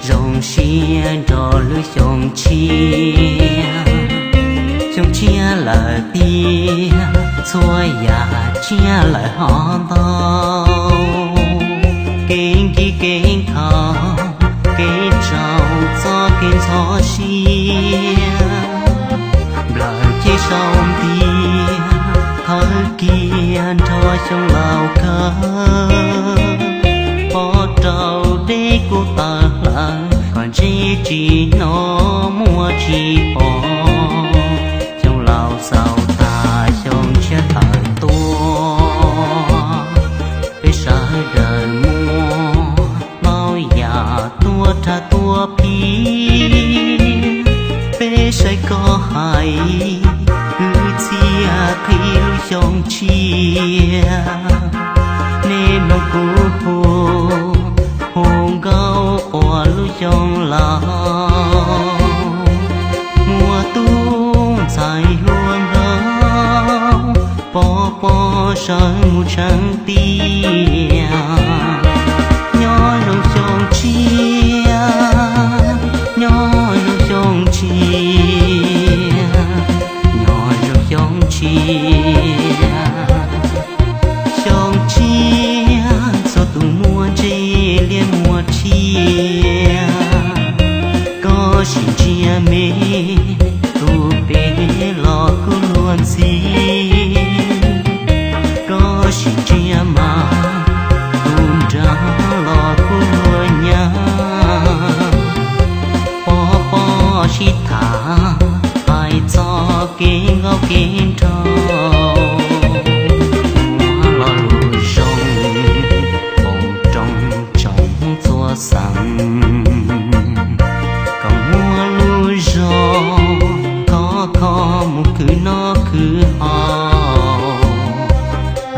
Zoo siab nrog lub xyoo tshiab, xyoo tshiab lawm tiag, txhua yam tshiab lawm hov ntau. Kev nkig kev khaus, kev tsaus txoj kev ntxhov siab, nplawm ceg sau ntiag, thawb kiag nrog xyoo laus kawg. Pov rau deb kuj tawv hlawv, kom ntsej tsis hnov muag tsis pom. Xyoo laus xaus tas xyoo tshiab tawm tuaj, peb sawv daws muaj ntau yam tuaj rhab tuaj phiv. Peb saib koj hais kwv txhiaj qhib lub xyoo tshiab. Nej mloog kuv hu, hu nkauj quas lub xyoo laus. Muaj tub ntxhais hluas nraug, pov pob sawv mus tseeb tiag. Nyob zoo xyoo tshiab, nyob zoo xyoo tshiab, nyob zoo xyoo tshiab. Xyoo tshiab txhua tus muaj ntsej liab muag tshiab. Koj sim ntsia me, tus pem los kuj luag ntxhi. Koj sim ntsia mas, tus nraug los kuj luag nyab. Pov pob sib tham, hais txog kev nkauj kev nraug. Muab lo lus zoo, foom rau tsoom txhua xeem. Kom muaj lub zog khov kho mus khwv noj khwv haus,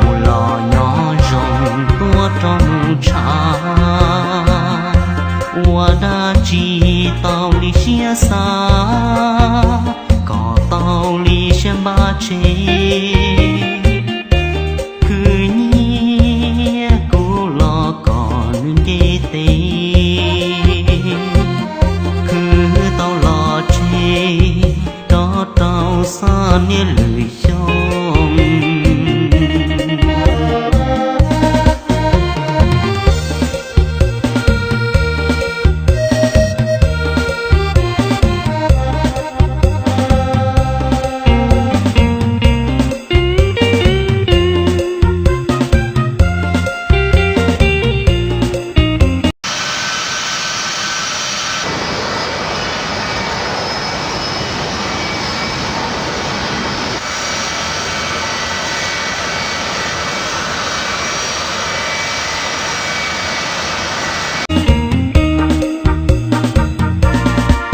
mus los nyob zoo tuaj rau mus tshav. Ua dab tsi tau li siab xav, kom tau li siab npaj tseg. Khwv nyiaj kuv los kom nws nce tes, khwv tau los tseg rov rau xoj niaj lwm xyoo.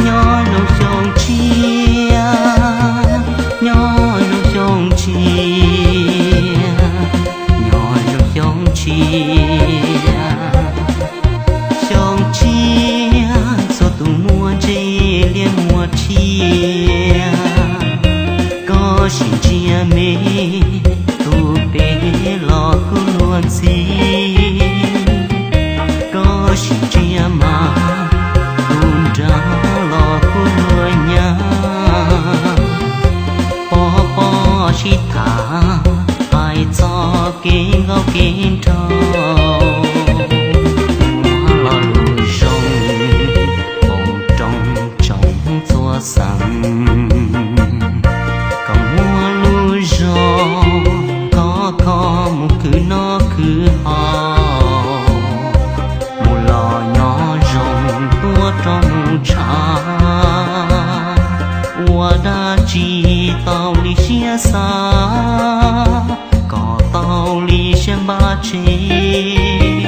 Nyob zoo xyoo tshiab, nyob zoo xyoo tshiab, nyob zoo xyoo tshiab. Xyoo tshiab txhua tus muaj ntsej liab muag tshiab. Koj sim ntsia me, tus pem los kuj luag ntxhi. Koj sim ntsia mas, tus nraug los kuj luag nyab. Pov pob sib tham, hais txog kev nkauj kev nraug. Muab lo lus zoo, foom rau tsoom txhua xeem. Kom muaj lub zog khov kho mus khwv noj khwv haus, mus los nyob zoo tuaj rau mus tshav. Ua dab tsi tau li siab xav, kom tau li siab npaj tseg.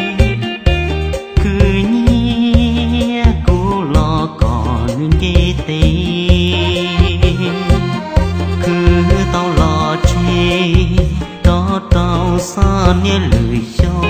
Khwv nyiaj kuv los kom nws nce tes, khwv tau los tseg rov rau xoj niaj lwm xyoo.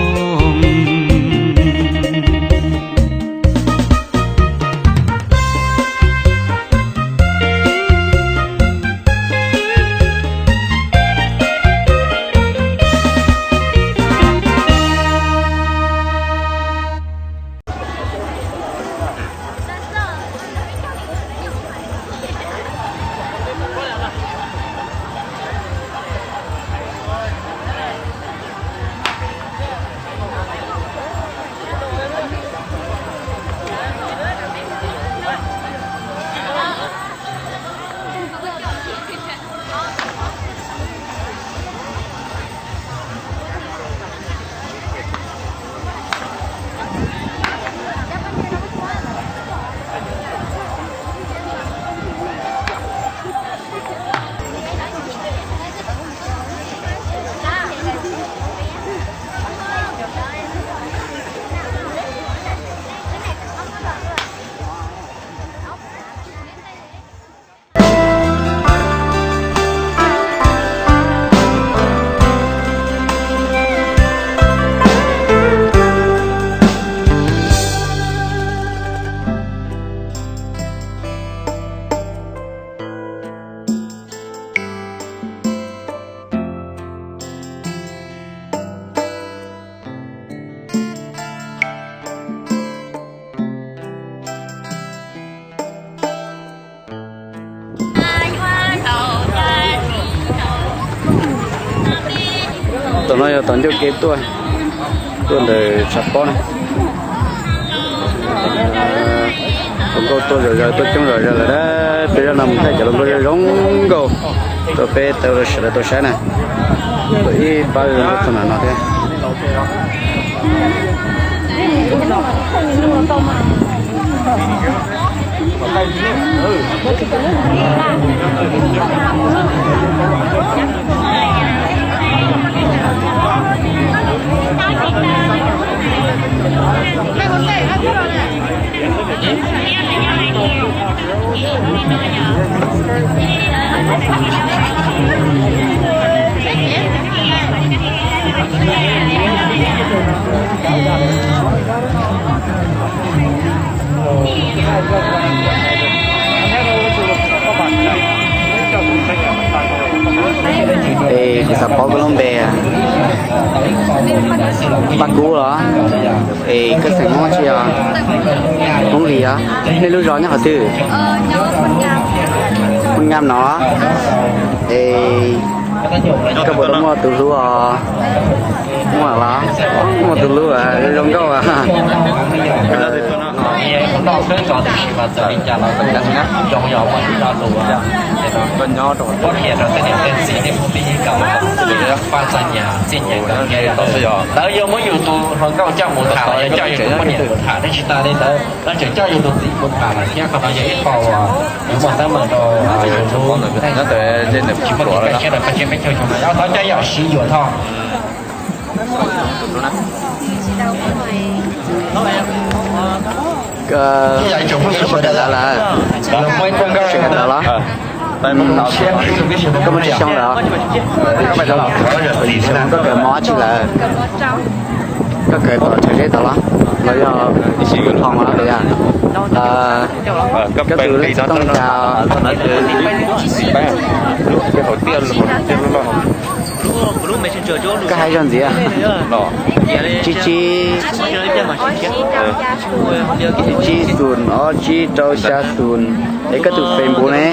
No yog tom ncauj kev tuaj, tuaj ntawm tshav pob na. Hluas nkauj tuaj zom zaws, tuaj coob zom zaws lawm. Peb zaj no mus thaij cov hluas nkauj zoo zoo nkauj rau peb tau sawv daws tau saib na. Tuaj ib pab zoo nkauj txog nram no thiab. Es kuv xav paub koj lub npe. Paj Kub los? Es koj xeem Hmoob tsi os? Hmoob Lis os. Nej lub zos nyob qhov twg? Hmoob Nyab no. Es koj puas tau muaj tus hlub os? Muaj los? Muaj tus hlub zoo nkauj. Lawv yuav muab yus tus hluas nkauj coj mus tham los yog coj yus tus poj niam mus tham thiab tsis tas li ntawd, lawv tseem coj yus tus txiv mus tham lawm thiab. Qhov no yog ib qho uas yuav muaj teeb meem rau yus lub neej tsis muaj kev kaj siab rau peb tsev peb chaw xyoo no. Thov coj yam siv yuam thoj. Koj sawv daws lawm? Koj muaj tsib xyoo lawm? Koj kawm mos dab tsi lawm? Koj kawm tom chaw zeb tod los? Los yog hoo los yog? Koj tus leej txiv tub li cas? Koj hais zog ntxiv. Tsib tsib, tsib xus, ob tsib rau xya xus. Es koj tus Facebook ne?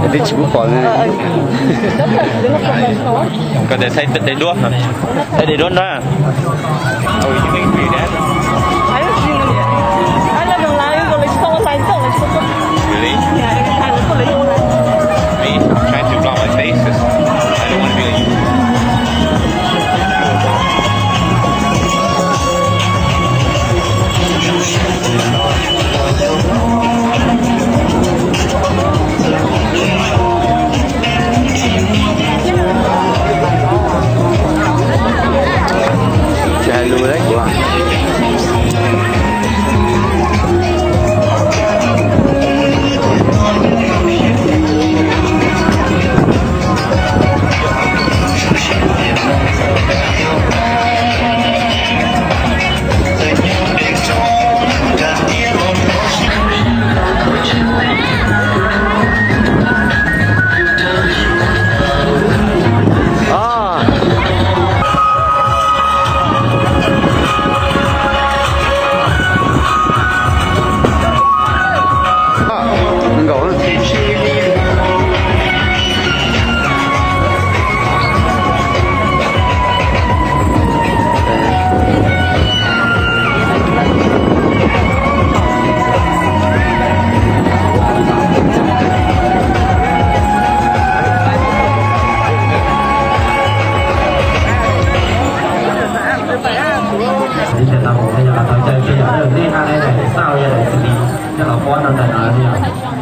Twb tsis pub pom ne. Koj tias thaij tej duab, thaij tej duab na. Really? Me? I'm trying to draw my face. I don't want to be like you. Tsis hais lus li kuv.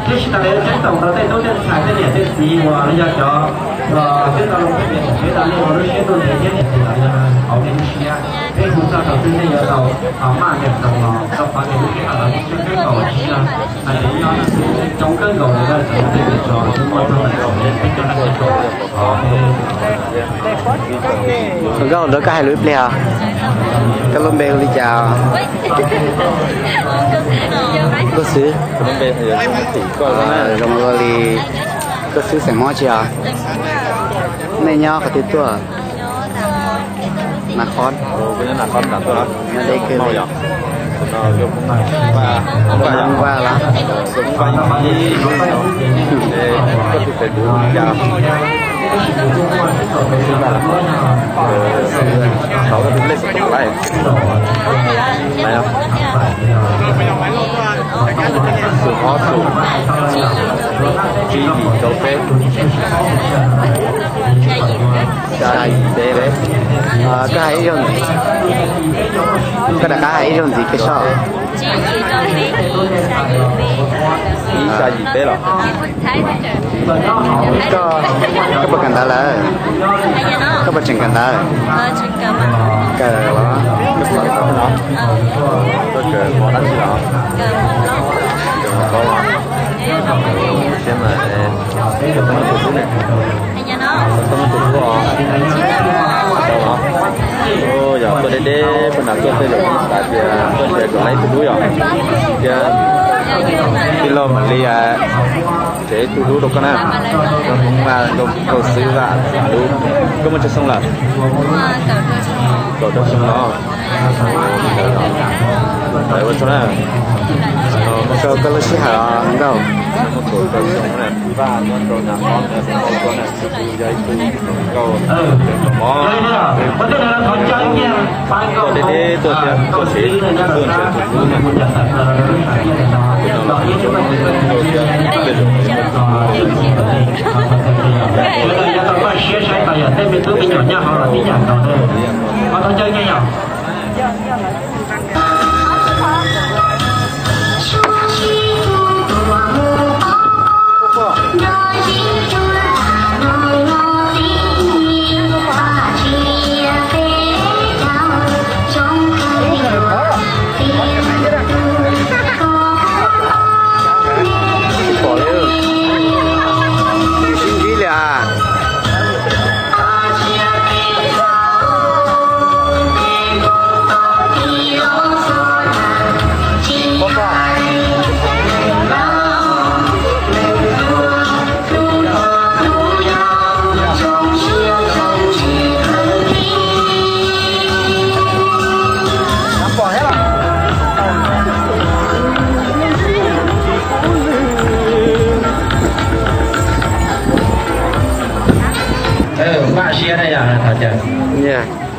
Tab sis tas li peb tau rau tej tub tej ntxhais tej niam tej txiv uas yog cov uas peb tau los peb pem peb tau nej ua lub siab tuaj ntev thiab niam txiv los yog hauv nej lub siab, peb hu txoj rau xwb nej yuav tau maj ntees ntoo los rau qhov tias lub siab no lawv muaj siab kawg nkaus tsis yog hais tias nyob coob kawg nkaus li lawm, txawm yog tej cov tsis muaj txog nees nkaum li peb cov neeg Nkauj, ntawd koj hais lus ib pliag os. Koj lub npe hu li cas? Nkauj Xwb. Zoo ua li. Nkauj Xwb xeem Hmoob tsi os? Nej nyob qhov twg tuaj? Nas Khob. Nyob deb kawg li. Vaj los. Xus ob xus, tsib yim rau peb, xya yim peb. Koj hais ib zaug ntxiv, koj rov qab hais ib zaug ntxiv kev soj. Ib xya yim peb los? Koj, koj puas kawm ntawv lawm? Koj puas tseem kawm ntawv? Kawm los? Koj kawm mos dab tsi los? Kawm mos plaub los? Siab mas, koj muaj tus hlub ne? Koj muaj tus hlub os? Yog tuaj deb deb puag nram tuaj tej zaum xav tias tuaj nrhiav kom tau ib tug hlub yom. Thiab tij laug mam li nrhiav ib tug hlub rau koj na. Koj Hmoob Vaj, Nkauj Xwb Vaj, hlub. Koj muaj tsawg xyoo lawm? Kaum rau xyoo los? Ua tsaug na. Ua tsaug koj lub sij hawm os Nkauj. Tuaj deb deb tuaj thiab tuaj tsev tuaj nrhiav tus hlub na. Siab saib tas yog tej me tub me nyuam nyob hauv los tib yam nkaus. Ho tau caw nyiaj yom. Tsis pom li, tsis sib ntsib li as.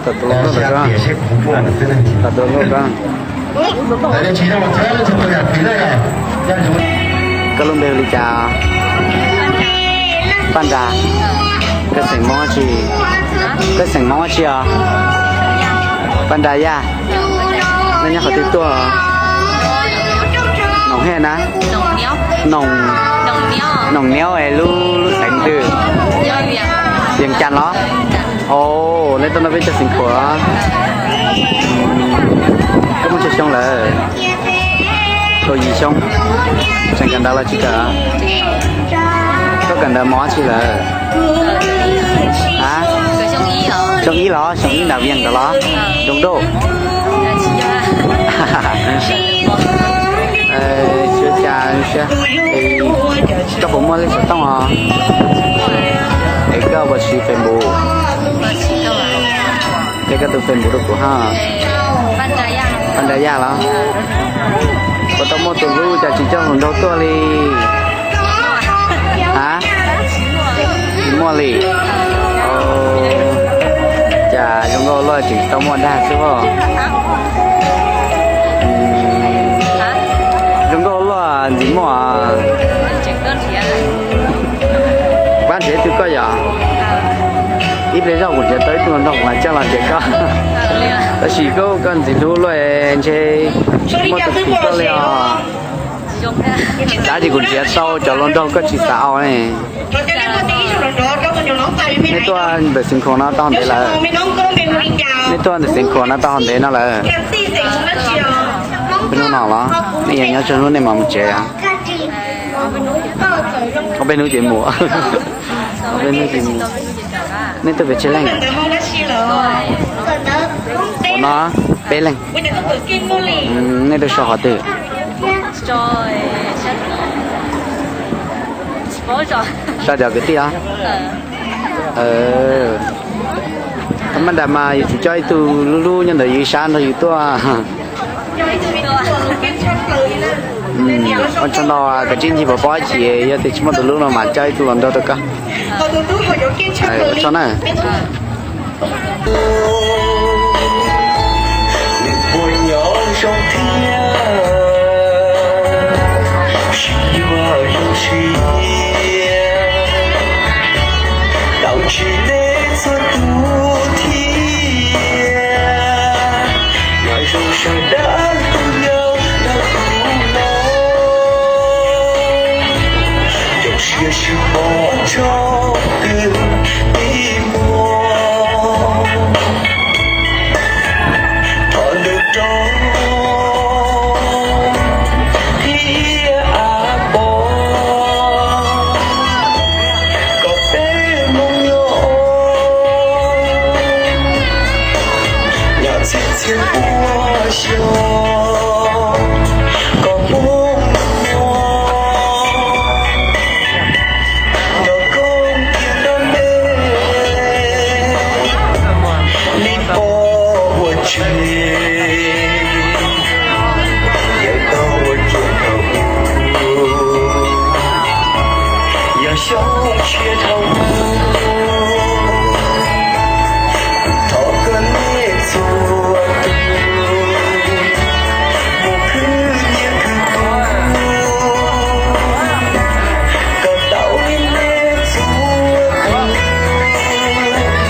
Tom tus lub ko, tom tus lub ko. Koj lub npe hu li cas? Paj Nra. Koj xeem Hmoob tsi? Koj xeem Hmoob tsi os? Paj Nra Yaj. Nej nyob qhov twg tuaj? Noom Hiaj na? Noom, Noom Niab es lub, lub xeev twg? Vias Cas los? Os, nej tuaj nrog peb cov xeem Khuam. Koj muaj tsawg xyoo lawm? Kaum yim xyoo. Tseem kawm ntawv los tsis kawm? Koj kawm ntawv mos dab tsi lawm? A, xyoo ib los? Xyoo ib nram Vias Cas los? Zoo nkauj. Koj puas muaj lej xov tooj os? Es koj puas siv Facebook? Ces koj tus Facebook rau kuv hab. Paj Nra Yaj los? Puas tau muaj tus hlub cas tsis coj hluas nraug tuaj li? A, tsis muaj li. Cas zoo nkauj luaj tseem tsis tau muaj dag xwb os. Zoo nkauj luaj ntxim muaj. Pab nrhiav tus koj yom? Ib pliag zog kuv nrhiav tau ib tug hluas nraug kuv mam coj los nrhiav koj. Tab sis koj, koj ntxim hlub luaj ntshe tsis muaj tus phim koj li os. Tab sis kuv nrhiav tau cov hluas nraug koj tsis xav au ne. Nej tuaj ntawm Xeev Khuam no tau ntev lawm? Nej tuaj ntawm Xeev Khuam no tau ntev no lawm? Peb hnub no los nej yog nyob tsawg hnub nej mam mus tsev? Ob peb hnub ces mus. Ob peb hnub ces mus. Nej tuaj pes tsawg leej? Ua no peb leeg. Nej tuaj so qhov twg? So cov kwv tij os. Thaum maj nram mas yus tsum coj ib tug lub lub nyob ntawm yus ib sab nrog yus tuaj. Ua tsaug ntau, koj tsis ncig pov pob chim, yog tias tsis muaj tus hlub no mas coj ib tug los nrog rau koj. Ua tsaug na. Nws puas nyob zoo thiab, sib yuav zoo siab, tau ntsib nej txhua tus thiab, nyob zoo sawv daws tus yau rau kuv los, zoo siab sib pom tshaj twg tib muag. Thov ntawm rau thiab av pom, kom peb Hmoob nyob nyob txhia txhia pua xyoo, kom Hmoob nyob nrog koob thiab nrog npe li pom ua tseg. Yawm tau ua rua tau ub, yog xyoo tshiab dhau ub, thov koj nej txhua tus mus khwv nyiaj khwv kub, kom tau li nej txhua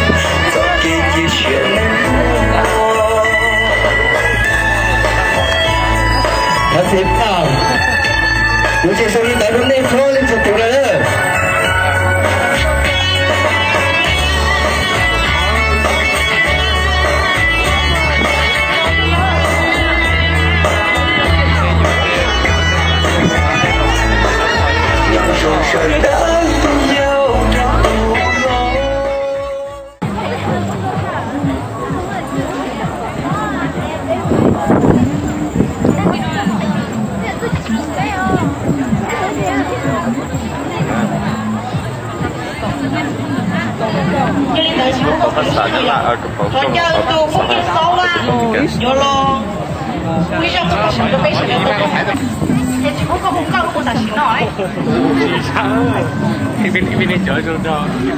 tus txoj kev cia siab neeg ua. Thov txim pab, kuv tsis sau li ntawd rau nej paub li txhua tus lawm. Nyob zoo sawv daws tus yau rau tus hlob. Thov caw tus phooj ywg Xauv yuav los Ib zaug kuv mus saib rau peb sawv daws tau, es tsis pub koj mus koj mus tam sim no.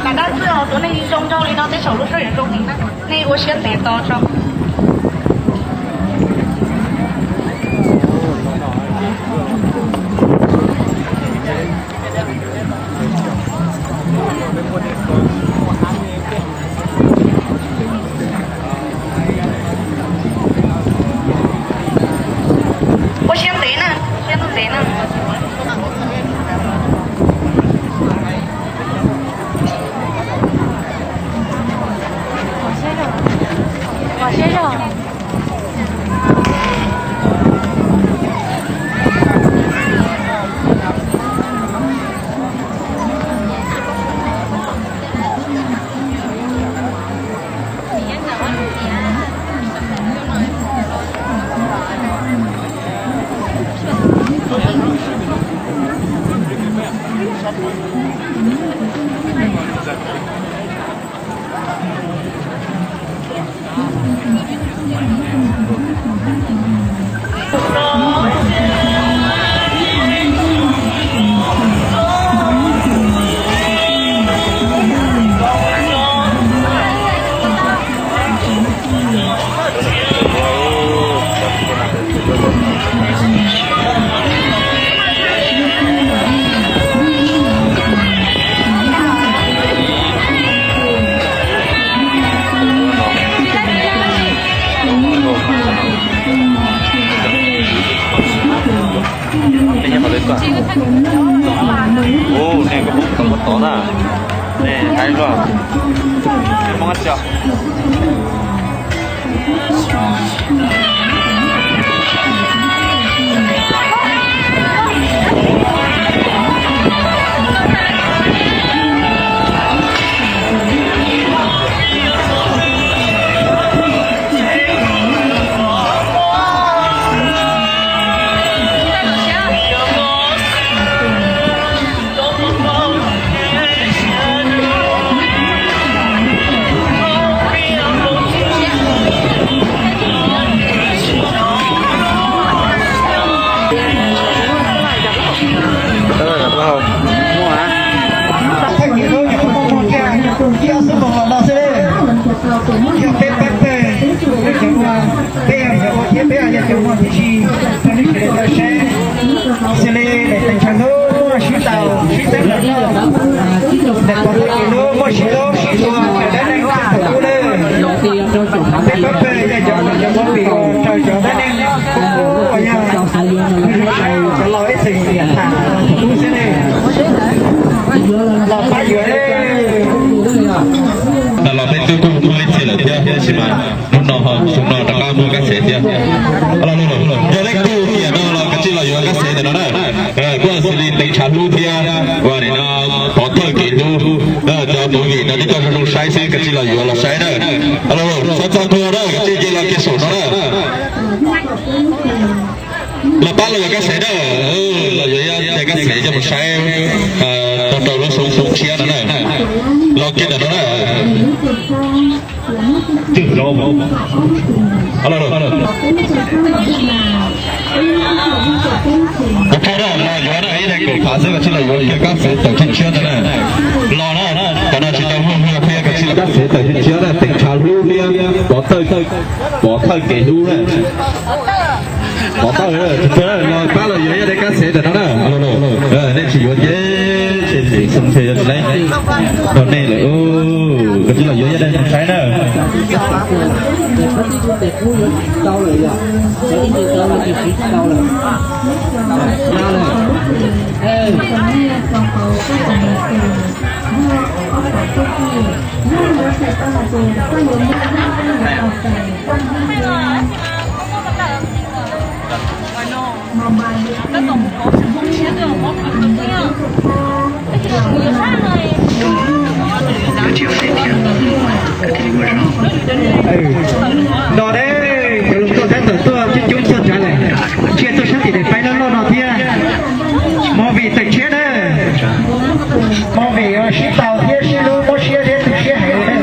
Tam dab txwg os, tus neeg zoo nraug li no tej zaum lub suab yuav zoo heev na. Nej ua siab ntev tos tso. Ua siab ntev na, siab ntev na. Ub, nej koj pub tau koj tod na. Nej hais los. Nej muab tso. Thaj niam lub nyuam qhuav muaj muaj kiag, ib ob xuab moos los no xwb. Yog peb pab pawg, peb cov ua, peb yog cov ua thiab peb yog cov ua tib si, rau nej sawv daws tau saib. Xws li daim teb chaws lub muaj sib tau sib txeeb los noj, daim pov thawj kev lub muaj sib hlub sib tua raws dab neeg thaum ub lawm. Peb pab pawg yog cov, cov movie uas raws cov dab neeg uas yog cov laus ib txwm tham thaum ub xwb ne. Los pab yuav. Los peb twb kuj muaj ib txhia lawm thiab, tab sis mas hnub no ho xyoo no rov qab muaj kab xev thiab. Yog leej twg tiam no los kav tsij los yuav kab xev ntawm no na. Kuj xws li teev tshav hlub thiab, ua nim no pov thawj kev hlub, cov movie no nej coj zoo zoo saib xwb, kav tsij los yuav los saib na. Txhob txog tuag na, kav tsij cia los kiag saum no na. Los pab los yuav kab xev na, los yuav ib daim kab xev coj mus saib rau rau lub xyoo xyoo tshiab no na. Los kiag ntawm no na. Kuv thaij na, los yuav na, ib daim kaum phav xwb, kav tsij los yuav kiag kab xev tawm tshiab tshiab ntawd na. Los na, cov no tsis tau muaj muag thiab, kav tsij los kab xev tawm tshiab tshiab na, teev tshav hlub thiab pov thawj, pov thawj kev hlub na. Pov thawj, los pab los yuav ib daim kab xev ntawm no na. Nej tsis yuav ces tsis xoo ces yuav tsis laib rau nej lawm. Kav tsij los yuav ib daim saib na. Nto deb, cov hluas nkauj tab tom tuaj coob coob txog tsav lawm, ntsia tuaj saib tim daim paib loj loj no thiab. Movie tawm tshiab na, movie sib tau thiab sib hlub mob siab thiab tu siab heev na.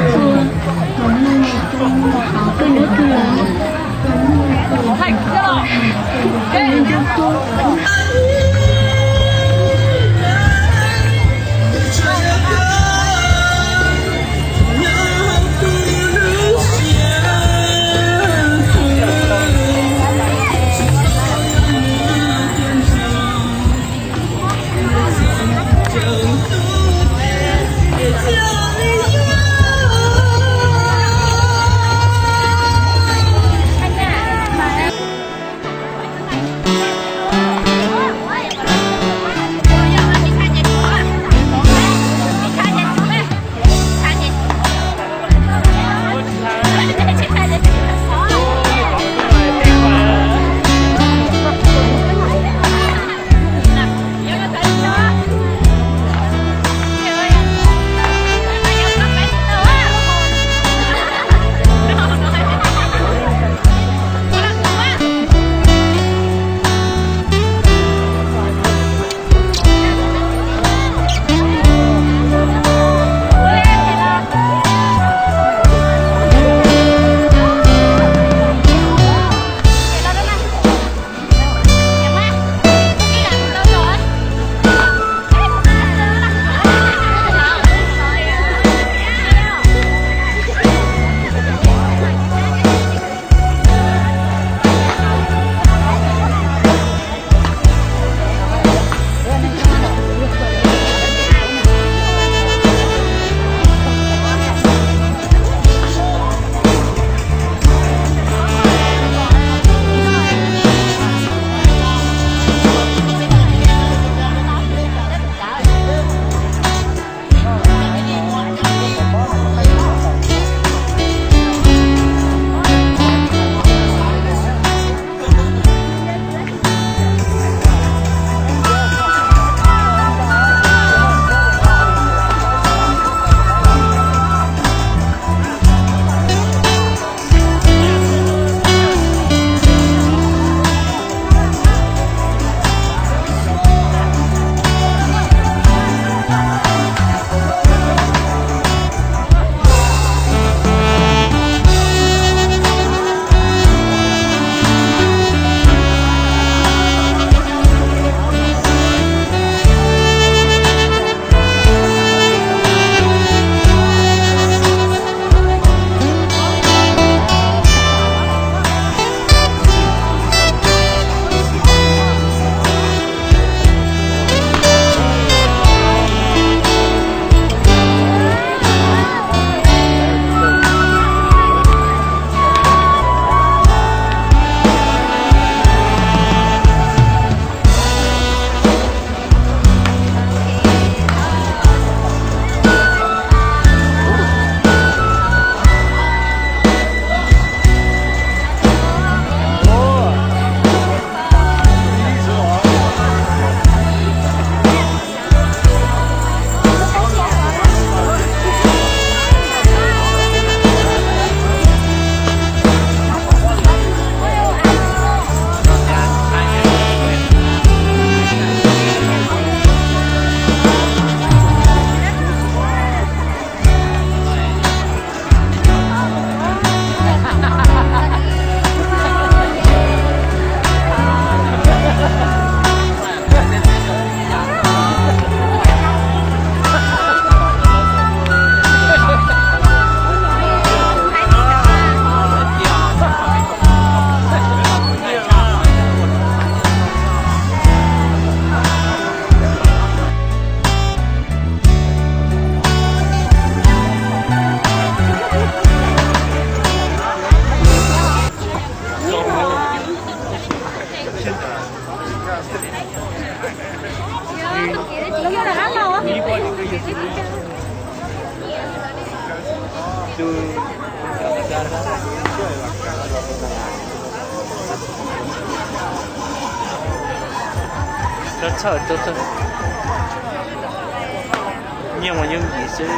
Txhob txhawj, txhob txhawj. Nyiaj mas yooj yim xwb.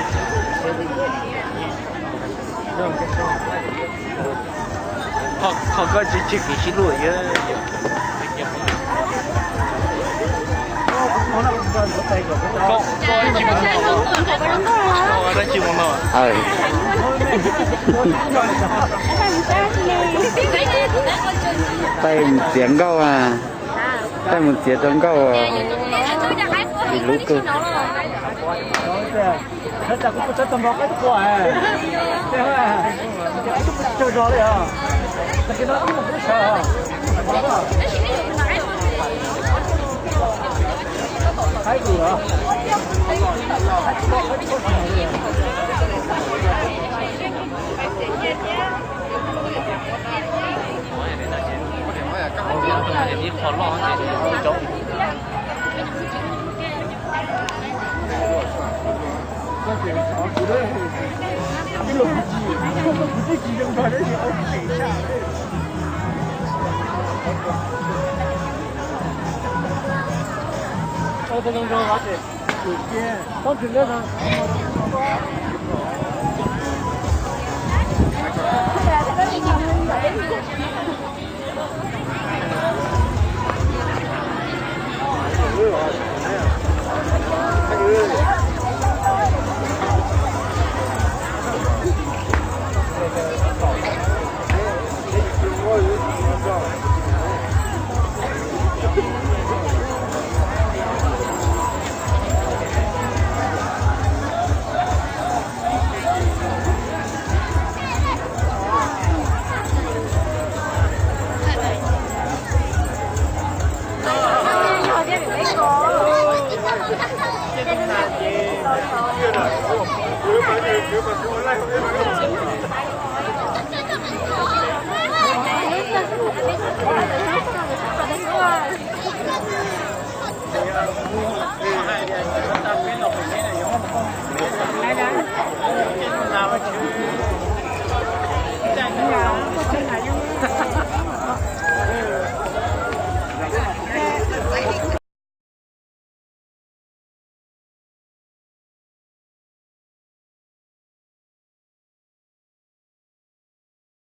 Qhov koj tsis tseg kev sib luag yog. Dab tsi mus no? Taij mus txiav nkauj a, taij mus txiav rau nkauj. Lub kawg.